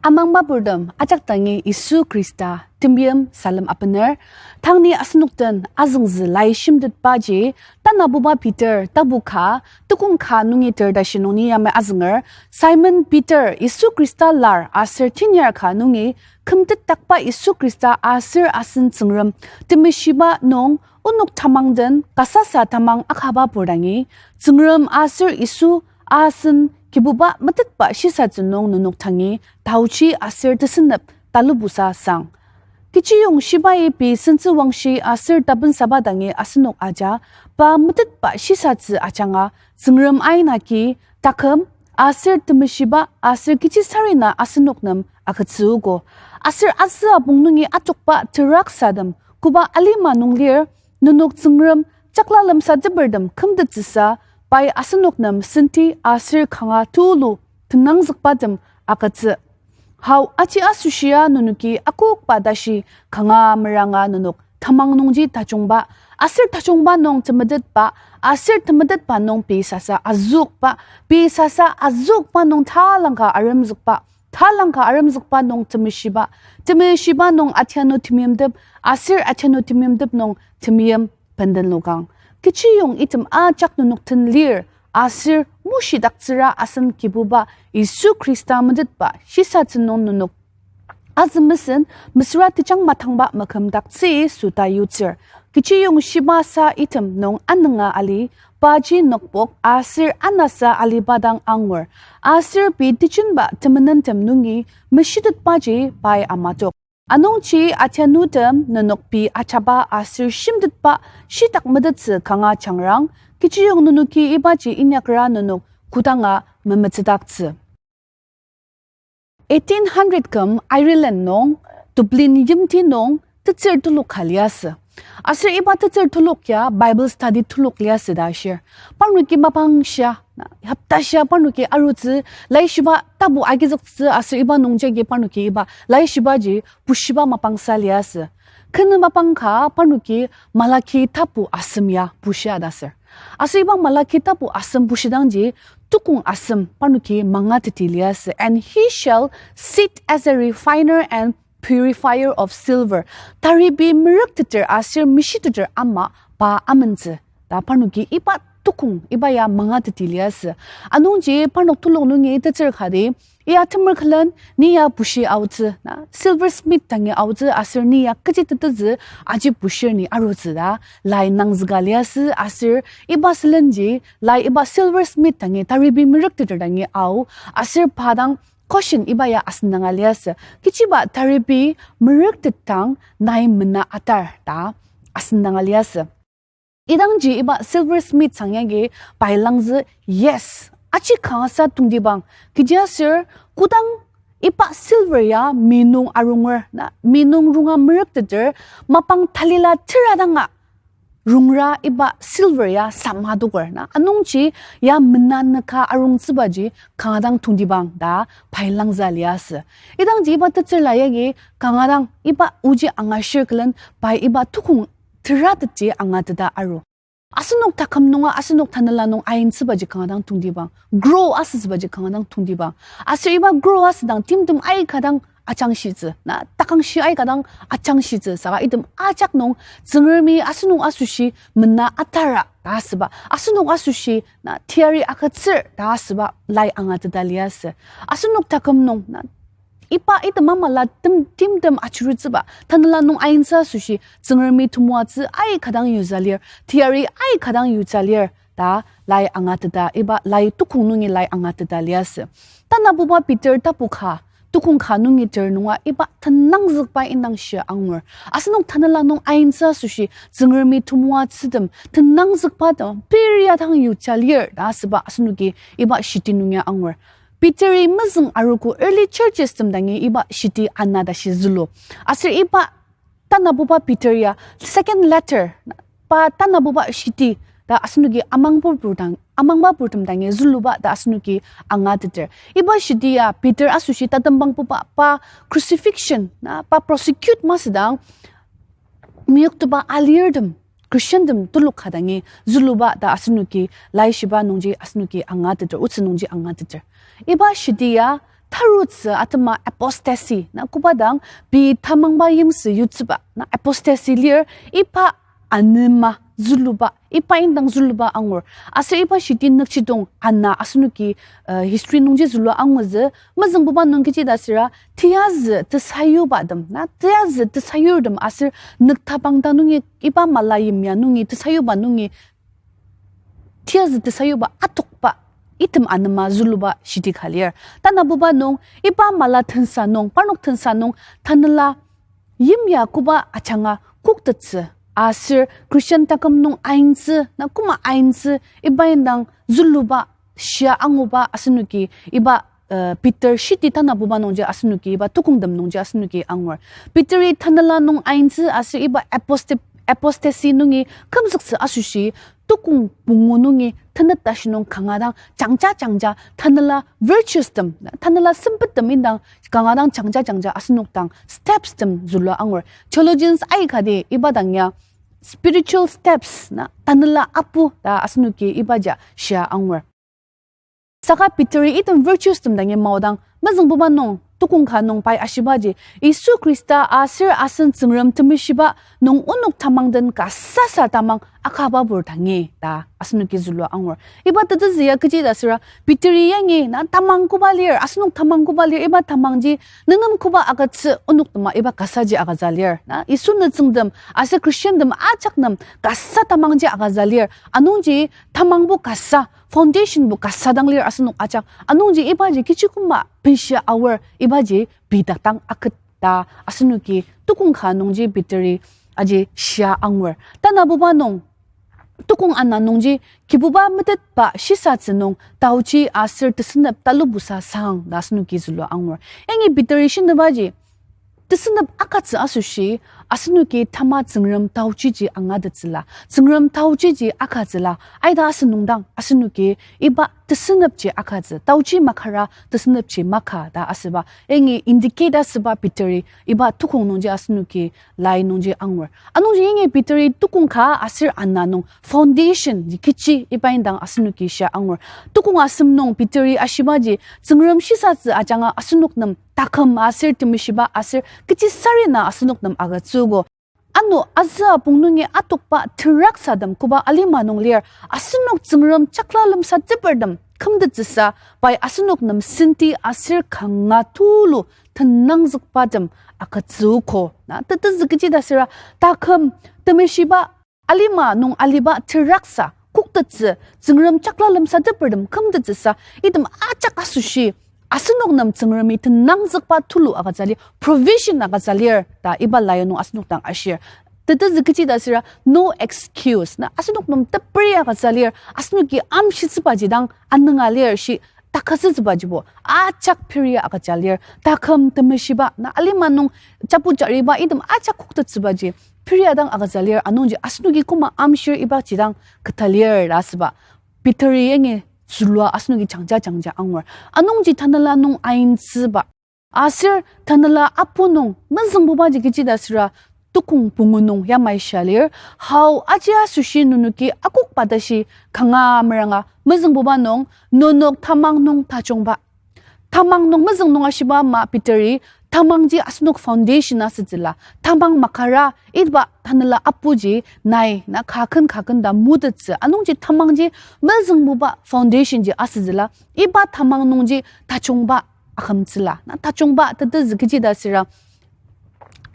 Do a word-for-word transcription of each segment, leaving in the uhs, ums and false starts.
Amangba purtem ajak dangi Yisu Khrista temeim salem apener. Tangni asenok den azüngzü lai shimtetbaji, tanabuba Peter tapu ka, tukong ka nungi ter tashi nung ni yamai azünger. Simon Peter, Yisu Khrista lar aser tenyar ka nungi, kümtetdakba Yisu Khrista aser asen Tsüngrem, temeshiba nung onok tamang den kasasa tamang akaba pur dangi, Tsüngrem aser Yisu asen Kibuba metetba shisatsü nung nenok tangi taochi aser tesünep talubusa sang. Kechiyong shibai pei sentsü wangshi aser tapensaba dangi asenok aja, pa metetba shisatsü ajanga Tsüngrem ain agi taküm aser temeshiba aser kechisarena asenok nem agütsüogo. Aser azü apong nungi atokba teraksatem koba alima nung lir, nenok Tsüngrem jakla lemsatepertem kümtettsüsa, pai asenok nem senti aser kanga tulu tenangzükbatem agütsü. Hau aji asoshia nenoki akokba tashi kanga meranga nenok tamang nungji tajungba, aser tajungba nung temetetba, aser temetetba nung pei sasa azükba, pei sasa azükba nung talangka aremzükba, talangka aremzükba nung temeshiba, temeshiba nung atianu temeimtep, aser atianu temeimtep nung temeim bendenlokang. Kechiyong item ajak nenok den lir, aser mushidaktsüra asen Kibuba Yisu Khrista metetba shisatsü nung nenok azü mesen mesüra tejang matangba makümdaktsü süta yutsür. Kechiyong shibasa item nung anünga ali, paji nokpok aser anasa aliba dang angur. Aser pei tejinba temenentem nungi meshitetbaji pai amatok. Anungji atianutem nenok pei ajaba aser shimtetba shitak metettsü kanga jangrang, kechiyong nenoki ibaji inyakra nenok kodanga memetsüdaktsü. Eighteen hundred küm Ireland nung, Dublin yimti nung, tetsür telok ka liasü. Aser iba tetsür telok ya Bible study telok liasü ta ashir. Parnoki mapang shia, na, hopta shia parnoki arutsü, laishiba tapu agizüktsü aser iba nungjagi parnoki iba laishibaji bushiba mapangsa liasü. Khen mapang ka parnoki Malaki tapu asem ya bushia ta ser. Aser iba Malaki tapu asem bushidangji tukong asem parnoki mangateti liasü. And he shall sit as a refiner and purifier of silver. Taribi merükteter aser meshiteter ama pa amentsü. Ta parnoki iba tukong, iba ya mangateti liasü. Anungji parnok telok nungi tetsür kati, ya temer külen, ni ya bushi aotsü, na, silversmith dangi aotsü, aser ni ya kechi tetezü, aji bushir ni arutsü ta, lai nangzüka liasü, aser iba sülenji, lai iba silversmith dangi, taribi merükteter dangi ao, aser pa dang caution iba ya asendanga liasü. Kechiba taribi merüktetang nai mena atar ta asendanga liasü. Idangji iba silversmith sang yagi pai langzü, yes, aji kangasa tongtibang. Kechiaser kodang iba silver ya mi nung arunger, na, mi nung runga merükteter, mapang talila tera danga rungra iba silver ya sama doker, na, anungji ya mena nüka arungtsübaji kanga dang tongtibang ta pai langzü liasü. Idangji iba tetsürla yagi kanga dang iba oji angashir külen pai iba tukong teratetji angateta aru. Asenok taküm nunga asenok tanela nung aintsübaji kanga dang tongtibang. Grow asütsübaji kanga dang tongtibang. Aser iba grow asüdang timtem aika dang ajangshitsü. Na, takangshi aika dang ajangshitsü. Saka item ajak nung Tsüngremi asenok asoshi mena atara ta asüba, asenok asoshi, na, teyari agütsür ta asüba lai angateta liasü. Asenok taküm nung, na, iba item amala tem, timtem achirutsüba, tanela nung aintsü asoshi Tsüngremi temoatsü aika dang yuja lir, teyari aika dang yuja lir ta lai angateta, iba lai tukong nungi lai angateta liasü. Tanabuba Peter tapu ka, tukong ka nungi ter nunga iba tenangzükba indang shia angur. Asenok tanela nung aintsü asoshi Tsüngremi temoatsütem, tenangzükbatem peria dang yuja lir ta asüba asenoki iba shiti nungi angur. Peteri mezüng arogo early churches tem dangi iba shiti ana ta shi zülu. Aser iba tanabuba Peter ya second letter, pa tanabuba shiti ta asenoki amangba purtem, amangba purtem dangi züluba ta asenoki angateter. Iba shiti ya Peter asoshi tatembangbuba pa crucifixion, na, pa prosecute masüdang meyoktepa alirtem, Christiantem telok ka dangi züluba ta asenoki laishiba nungji asenoki angateter, otsü nungji angateter. Iba shiti ya Tarutsü atema apostasy, na koba dang pei tamangba yimsü yutsüba, na apostasy lir, iba anema züluba, iba indang züluba angur. Aser iba shiti nükjidong ana asenoki, uh, history nungji zülua angutsü, mezüngbuba nung kechi ta süra, tiyazü tesayubatem, na tiyazü tesayurtem aser nüktapang ta nungi iba mala yimya nungi tesayuba nungi tiyazü tesayuba atokba item anema züluba shiti ka lir. Tanabuba nung, iba mala tensa nung, parnok tensa nung, tanela yimya koba ajanga koktettsü, aser Christian taküm nung aintsü, na koma aintsü, iba indang züluba, shia anguba asenoki, iba, uh, Peter shiti tanabuba nungji asenoki, iba tukongtem nungji asenoki angur. Peteri tanela nung aintsü aser iba aposta-, apostasy nungi kümzüktsü asoshi, tukong pungu nungi tenet tashi nung kanga dang jangja jangja tanela virtuestem, tanela sempettem indang kanga dang jangja jangja asenok dang stepstem zülua angur. Theologians aikati iba dang ya spiritual steps na tanela apu ta asenoki ibaji shia angur. Saka Peteri item virtuestem dangi maodang, mezüngbuba nung, tukong ka nung pai ashibaji, Yisu Khrista aser asen Tsüngrem Temeshiba nung onok tamang den kasasa tamang akababur dangi ta asenoki zülua angur. Iba tetezü ya kechi ta süra, Peteri yangi na tamang koba lir, asenok tamang koba lir, iba tamangji nenem koba agütsü onok tema iba kasaji agütsü lir. Na Yisu nütsüngtem aser Christiantem ajak nem kasa tamangji agütsü lir. Anungji tamangbo kasa, foundationbo kasa dang lir asenok ajak. Anungji ibaji kechi koma benshia aor, ibaji pei dak dang aket ta asenoki tukong ka nungji Peteri aji shia angur. Tanabuba nung, tukong ana nungji Kibuba metetba shisatsü nung taochi aser tesünep talubusa sang ta asenoki zülua angur. Yangi Peteri shinübaji, tesünep akatsü asoshi, asenoki tama Tsüngrem taochiji angatettsüla, Tsüngrem taochiji akatsüla, aita asünung dang asenoki iba tesünepji akatsü, taochi makara tesünepji maka ta asüba, yangi indicate asüba Peteri iba tukong nungji asenoki lai nungji angur. Anungji yangi Peteri tukong ka aser ana nung foundation ji kechi iba indang asenoki shia angur. Tukong asem nung Peteri ashibaji Tsüngrem shisatsü ajanga asenok nem taküm aser temeshiba aser kechisarena asenok nem agütsüogo. Ano azü apong nungi atokba teraksatem koba alima nung lir, asenok Tsüngrem chakla lemsatepertem kümtettsüsa, pai asenok nem senti aser kanga tulu tenangzükbatem agütsüogo. Na tetezü kechi ta süra, taküm temeshiba alima nung aliba teraksa koktettsü, Tsüngrem chakla lemsatepertem kümtettsüsa, item ajak asoshi, asenok nem Tsüngremi tenangzükba tulu agütsü lir, provision agütsü lir ta iba lai nung asenok dang ashir. Tetezü kechi ta süra, no excuse, na asenok nem teperi agütsü lir, asenoki amshitsübaji dang anünga lir shi, takasütsübajibo ajak peria agütsü lir, taküm temeshiba na alima nung chapu jariba item ajak koktettsübaji peria dang agütsü lir, anungji asenoki koma amshir ibaji dang keta lir ta asüba Peteri yangi zülua asenoki jangja jangja angur. Anungji tanela nung aintsüba aser tanela apu nung mezüngbubaji kechi ta süra tukong pungu nung yamai shia lir, hao aji asoshi nenoki akokba tashi kanga meranga, mezüngbuba nung, nenok tamang nung tajungba. Tamang nung mezüng nung ashiba ama Peteri, tamangji asenok foundation asütsüla, tamang makara iba tanela apuji nai na kaken kaken ta mutettsü, anungji tamangji mezüngbuba foundation ji asütsüla, iba tamang nungji tajungba akümtsüla. Na tajungba tetezü kechi ta süra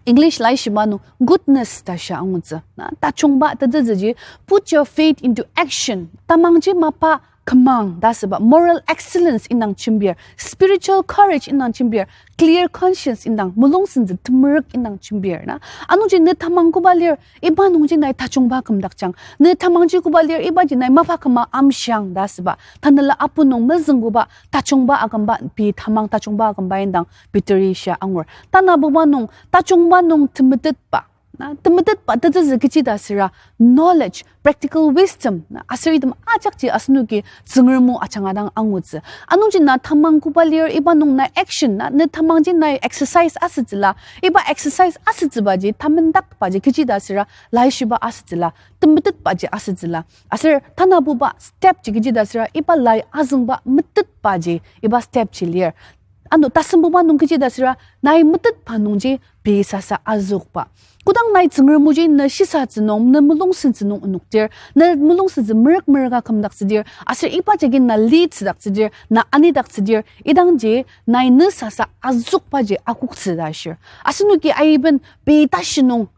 English laishiba nung goodness ta shia angutsü. Na tajungba tetezüji put your faith into action. Tamangji mapa kümang ta asüba, moral excellence indang jembir, spiritual courage indang jembir, clear conscience indang, mulung sentsü temerük indang jembir na. Anungji ne tamang koba lir, iba nungji nai tajungba kümdakjang. Ne tamangji koba lir, ibaji nai mapa küma amshiang ta asüba. Tanela apu nung mezüngbuba tajungba akümba, pei tamang tajungba akümba indang Peteri shia angur. Tanabuba nung tajungba nung temetetba. Na temetetba tetezü kechi ta süra knowledge, practical wisdom, na aser item ajakji asenoki Tsüngrem o ajanga dang angutsü. Anungji na tamang koba lir, iba nung na action, na ne tamangji nai exercise asütsüla, iba exercise asütsübaji tamendakbaji kechi ta süra laishiba asütsüla, temetetbaji asütsüla. Aser tanabuba step ji kechi ta süra iba lai azüngba metetbaji iba step ji lir. Ano tasembuba nung kechi ta süra, nai metetba nungji pei sasa azükba. Kodang nai Tsüngrem oji ne shisatsü nung, ne mulungsentsü nung onokdir, ne mulungsentsü merük merüka kümdaktsüdir, aser iba jagi na lead südaktsüdir, na anidaktsüdir, idangji nai ne sasa azükbaji akoktsü ta ashir. Asenoki aiben pei tashi nung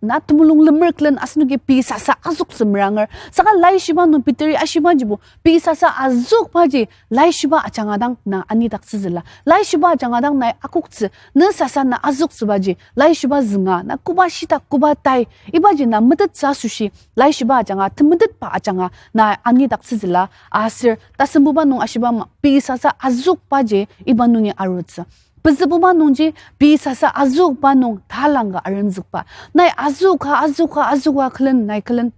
na temulung lemerüklen asenoki pei sasa azüktsü meranger. Saka laishiba nung Peteri ashibajibo, pei sasa azükbaji laishiba ajanga dang na anidaktsütsüla. Laishiba ajanga dang nai akoktsü, ne sasa na azüktsübaji, laishiba zünga, na koba shitak, koba tai, ibaji na metettsü asoshi, laishiba ajanga, temetetba ajanga na anidaktsütsüla, aser tasembuba nung ashiba ama, pei sasa azükbaji iba nungi arutsü. Pezübuba nungji pei sasa azükba nung talangka aremzükba. Nai azüka, azüka, azüka külen, nai külen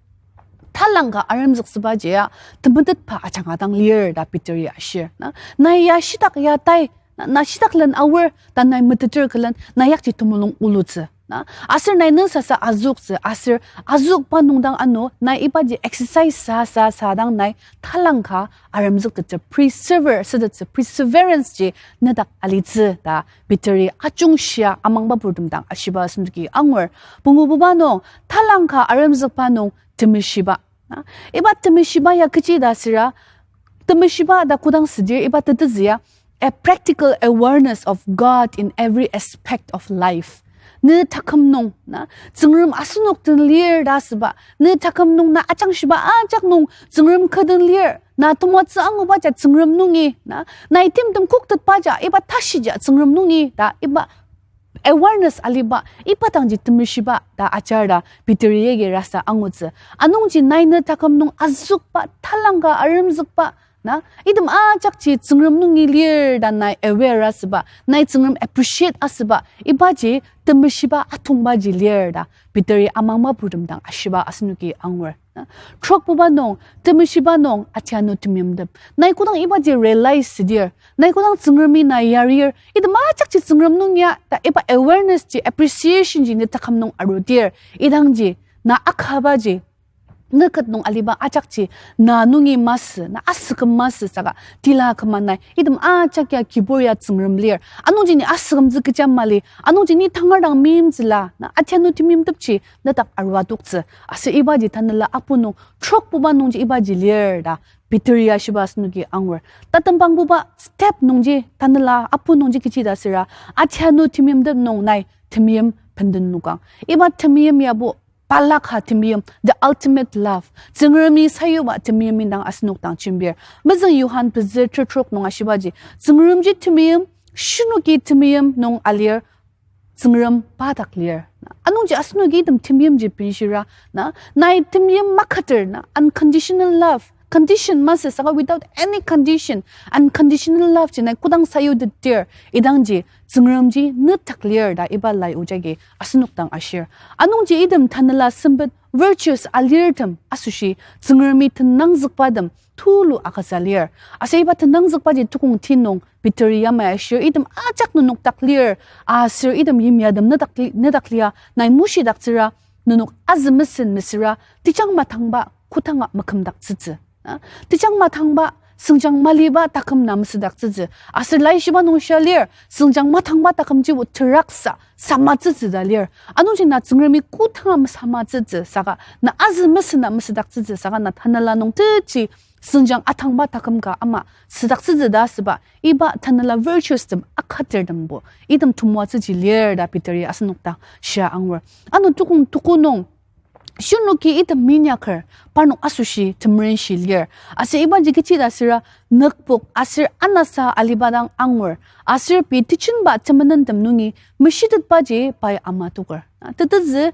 talangka aremzüksübaji ya temetetba ajanga dang lir ta Peteri ashir. Na, nai ya shitak ya tai, na, na shitak len aor ta nai meteter külen, na yakji temulung olutsü. Na, aser nai ne sasa azüktsü, aser azükba nung dang ano, nai ibaji exercise sa, sa, sa dang nai talangka aremzüktettsü, persevere sütettsü, perseverance ji nedak alitsü ta Peteri ajungshia amangba purtem dang ashiba asenoki angur. Pungububa nung, talangka aremzükba nung temeshiba. Na, iba temeshiba ya kechi ta süra, temeshiba ta kodang südir iba tetezü ya, a practical awareness of God in every aspect of life. Ne taküm nung, na, Tsüngrem asenok den lir ta asüba, ne taküm nung na ajangshiba ajak nung Tsüngrem kü den lir, na temoatsü anguba ja Tsüngrem nungi, na, nai timtem koktetba ja iba tashija Tsüngrem nungi ta iba awareness aliba, iba dangji temeshiba ta ajar ta Peteri yagi rasa angutsü. Anungji nai ne taküm nung azükba, talangka aremzükba, na, item ajakji Tsüngrem nungi lir ta nai aware asüba, nai Tsüngrem appreciate asüba, ibaji temeshiba atongbaji lir ta Peteri amangba purtem dang ashiba asenoki angur. Na, trokbuba nung, temeshiba nung, atianu temeimtep. Nai kodang ibaji realize südir, nai kodang Tsüngremi na yarir, item ajakji Tsüngrem nung ya, ta iba awareness ji, appreciation ji ne taküm nung arudir, idangji, na akabaji, ne ket nung aliba ajakji, na nungi masü, na asüküm masü saka, tila küma nai, item ajak ya kibur ya Tsüngrem lir. Anungji ni asükümtsü kecha mali, anungji ni tangar dang meimtsüla, na atianu temeimtepji, nedak arua toktsü. Aser ibaji tanela apu nung, trokbuba nungji ibaji lir ta Peteri ashiba asenoki angur. Tatembangbuba step nungji tanela apu nungji kechi ta süra, atianu temeimtep nung nai temeim benden nokang. Iba temeim yabo balaka temeim, the ultimate love. Tsüngremi sayuba temeim indang asenok dang jembir. Mezüng Johan pezü tertrok nung ashibaji, Tsüngremji temeim, shinoki temeim nung alir, Tsüngrem pa dak lir. Anungji asenoki item temeimji benshira, na, nai temeim makater, na, unconditional love. Condition masü saka without any condition, unconditional love ji nai kodang sayutetdir, idangji Tsüngremji nedak lir ta iba lai ojagi asenok dang ashir. Anungji item tanela sempet virtues alirtem asoshi Tsüngremi tenangzükbatem tulu agütsü lir. Aser iba tenangzükbaji tukong ti nung Peteri yamai ashir, item ajak nenok dak lir, aser item yimyatem nedak li-, nedak lia, nai mushidaktsüra, nenok azü mesen mesüra, tejang matangba kotanga mekümdaktsütsü. Na, tejang matangba, sengjang maliba taküm na mesüdaktsütsü. Aser laishiba nung shia lir, sengjang matangba takümjibo teraksa, samatsütsü ta lir. Anungji na Tsüngremi kotanga mesamatsütsü saka, na azü mesena mesüdaktsütsü saka na tanela nung teti sengjang atangba taküm ka ama südaktsütsü ta asüba, iba tanela virtuestem akatertembo item temoatsüji lir ta Peteri asenok dang shia angur. Ano tukong tuko nung, shinoki item minyaker, parnok asoshi temerenshi lir. Aser ibaji kechi ta süra, nükpok aser anasa aliba dang angur. Aser pei tejenba temenentem nungi meshitetbaji pai amatoker. Tetezü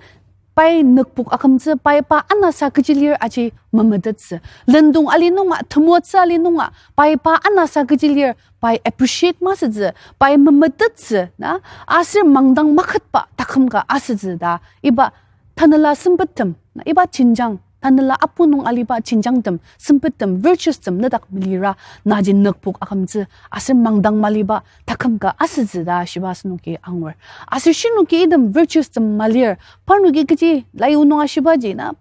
pai nükpok akümtsü, pai pa anasa kechi lir aji memetettsü. Lendong ali nunga, temoatsü ali nunga, pai pa anasa kechi lir, pai appreciate masütsü, pai memetettsü, na, aser mangdang maketba taküm ka asütsü ta, iba tanela sempettem, na, iba jenjang, tanela apu nung aliba jenjangtem, sempettem, virtuestem nedak melira, naji nükpok akümtsü, aser mangdang maliba taküm ka asütsü ta shiba asenoki angur. Aser shinoki item virtuestem malir, parnoki kechi lai onok ashibaji na,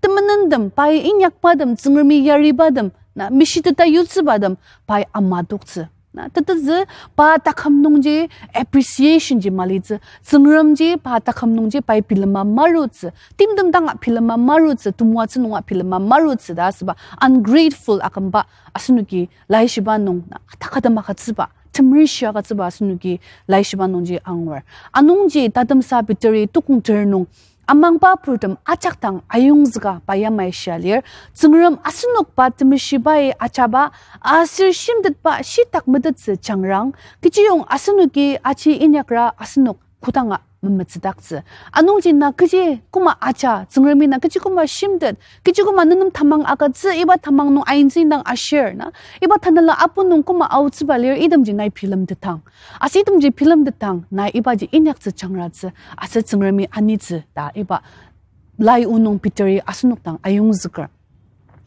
temenentem, pai inyakbatem, Tsüngremi yaribatem, na, meshiteta yutsübatem, pai amatoktsü. Na, tetezü pa taküm nungji appreciation ji malitsü, Tsüngremji pa taküm nungji pai bilema marutsü, timtem danga bilema marutsü, temoatsü nunga bilema marutsü ta asüba ungrateful akümba asenoki laishiba nung, na, atakadem agütsüba, temerishi agütsüba asenoki laishiba nungji angur. Anungji tatemsa Peteri tukong ter nung amangba purtem ajak dang ayongzüka pa yamai shia lir, Tsüngrem asenok pa temeshibai ajaba, aser shimtetba shitak metettsü jangrang, kechiyong asenoki aji inyakra asenok kodanga memetsüdaktsü. Anungji na kechi koma aja, Tsüngremi na kechi koma shimtet, kechi koma nenem tamang agütsü, iba tamang nung aintsü indang ashir na, iba tanela apu nung koma aotsüba lir, itemji nai bilemtetang. Aser itemji bilemtetang, na ibaji inyaktsü jangratsü, aser Tsüngremi anitsü ta iba lai o nung Peteri asenok dang ayongzüker.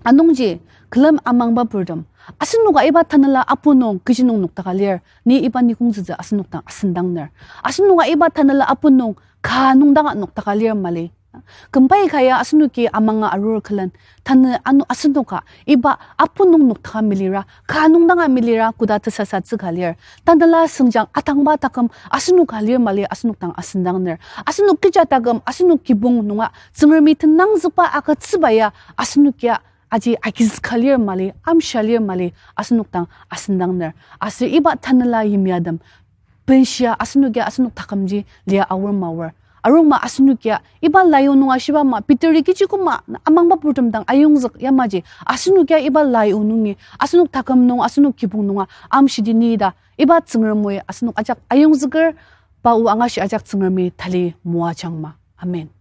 Anungji, külem amangba purtem, asenoka iba tanela apu nung kechi nung noktaka lir, ni iba nikongtsütsü asenok dang asüngdangner. Asenoka iba tanela apu nung ka nung danga noktaka lir mali. Kümbai ka ya asenoki amanga arur külen, tanü ano asenoka iba apu nung noktaka milira, ka nung danga milira koda tesasatsü ka lir, tanela sengjang atangba taküm asenoka lir mali asenok dang asüngdangner. Asenok kecha taküm, asenok kibong nunga Tsüngremi tenangzükba agütsüba ya asenok ya aji agizüka lir mali, amshia lir mali asenok dang asüngdangner. Aser iba tanela yimyatem benshia asenok ya asenok takümji lia aor maor. Arungma asenok ya iba lai o nung ashiba ama Peteri kechi koma amangba purtem dang ayongzük yamaji asenok ya iba lai o nungi asenok taküm nung asenok kibong nunga amshidi ni ta iba Tsüngrem oi asenok ajak ayongzüker, pa o angashi ajak Tsüngremi tali moajangma. Amen.